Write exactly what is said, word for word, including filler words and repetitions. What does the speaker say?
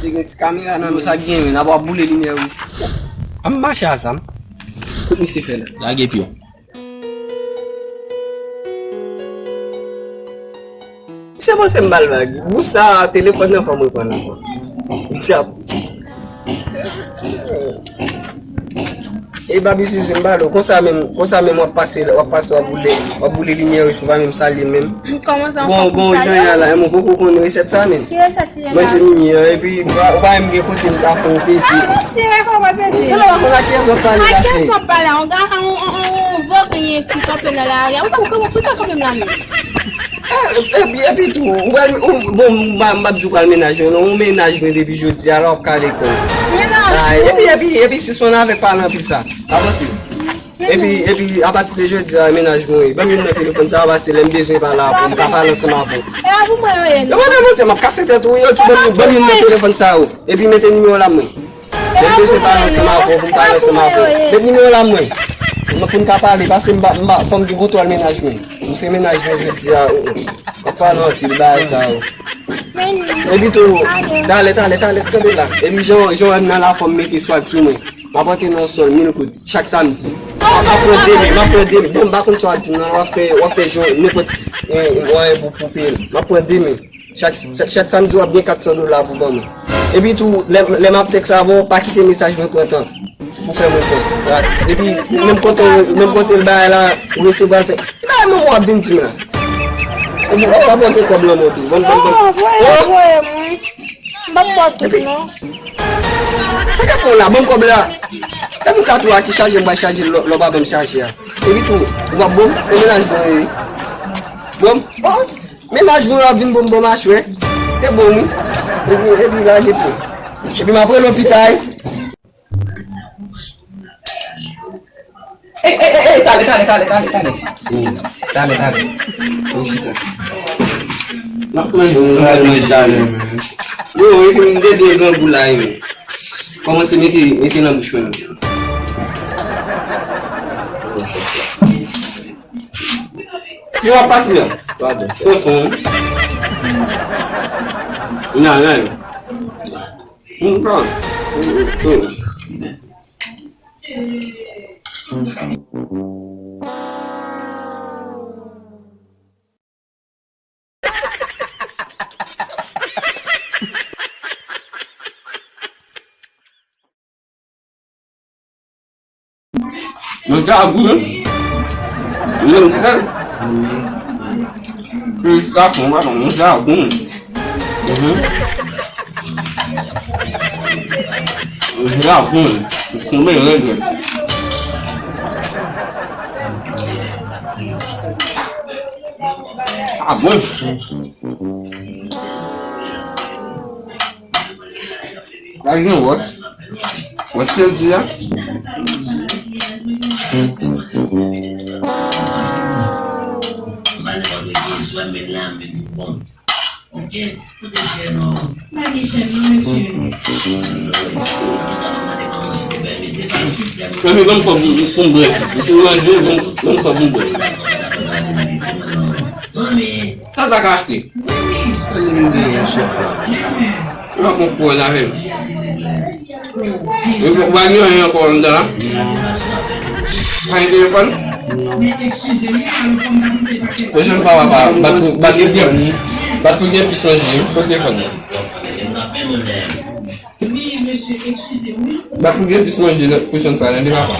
Gen ti kamera nan men. Sa gen, men, n ap boule limyè, wi. An mache a zam. Kot misye fè la? Lage pye w. Misye panse m ba l vag. Bous sa, telefòn nan fò mwen pran ankò. Misye ap. E Babi Suze, m ba l, konsa menm, konsa menm w ap pase, w ap pase, w ap boule, w ap boule limyè yo, ou pa menm salye menm. Kòman sa? Bon, bon, jan y a la, mwen poko konn resèt sa menm. Ki resèt li ye la? Manje mimi an, epi ou pa, ou pa menm gen kote m ta fè yon peze. Ah, mesye, kòman peze? E lè w pa konn a kiyès w ap pale la, cheri? A kiyès w ap pale? On gars, on, on, on, on voguing ki kanpe nan lari a. Ou sa, ou sa kanpe m la menm? E, epi, epi tou, ou pral, ou, bon, m pa, m p ap di w pral mennaj mwen, non, ou mennaj mwen depi jodi a, la w ap kale kò w. Mennaj mwen. Epi, epi, epi, sispann avèk pale anpil sa. Avanse. Epi, epi, apati de jodi a, mennaj mwen, ban m youn nan telefòn sa yo, paske lè m bezwen pale avè w, m ka pale ansanm avè w. E a pou mwen yo ye, non? Yo pa nan avanse, m ap kase tèt ou, yo di ban m, ban m youn nan telefòn sa yo. Epi mete nimewo w la mwen. Lè m bezwen pale ansanm avè w, pou m pale ansanm avè w. Met nimewo w la mwen. Mwen pou n ka pale, paske m pa, m pa, fò m gen kontwòl mennaj mwen. M se mennaj mwen jodi a, o, o. M ap pale anpil bagay sa yo. Epi tou, talè, talè, talè, kanpe la. Epi jan, jan w wè m nan lafòm, mete swag sou mwen. M ap antre nan yon sòl mil goud chak samdi. M ap pran demen, m ap pran demen. Bon, m pa konn sa w ap di m nan, w ap fè, w ap fè jan nenpòt, eh, mwayen pou, pou peye l. M ap pran demen. Chak, chak, chak samdi w ap gen kat san dola pou ban mwen. Epi tou, lè, lè m ap tèks avè w, pa kite mesaj mwen pran tan pou fè m repons. Epi, menm kote, menm kote l bay la, ou resevwa l fè. Ki bagay manman w ap vin di m la? Ou, ou pa pote kòb lan mwen tou. Ban m, ban m, ban m. Non, voye, voye mwen. M p ap ba w tout, non. Sa k ap pran w la? Ban m kòb la. Lè vin sa tou a ki chaje m, m bay chaje l, lè w pa ban m chaje a. Epi tou, ou p ap ban m, e mennaj mwen, wi. Ban m, oh. Mennaj mwen ap vin bon, bon machwè. E bon, wi. Epi, epi lage pye. Epi m ap rele w pita, wi. Ey, ey, ey, ey, talè, talè, talè, talè, talè. Talè, talè. Vin chita. M ap manje, m ap manje talè. Yo, epi m dede grangou la, yo. Kòmanse mete, mete nan bouch mwen. Yo, w ap pati a. Pwofon. Nan, nan. M pran. Mwen sa gou, wi. Mwen sa. Felisitasyon, patwon. Mwen sa gou. Mhm. Mwen sa gou. Mwen sa gou. Sa bon. Sa gen wòch. Wòch sezi a. Epi ban m kòb pou m bwè. Ou tou manje, ban m, ban m kòb pou m bwè. Sa sa ka achte? Ou pa konn kòb avè m. Ou pa gen anyen ankò anndan la? Pa gen telefòn? Pwochèn fwa w ap bat pou, bat pou gen, bat pou gen plis manje, wi. Kot telefòn nan? Bat pou gen plis manje nan pwochèn fwa, tande papa.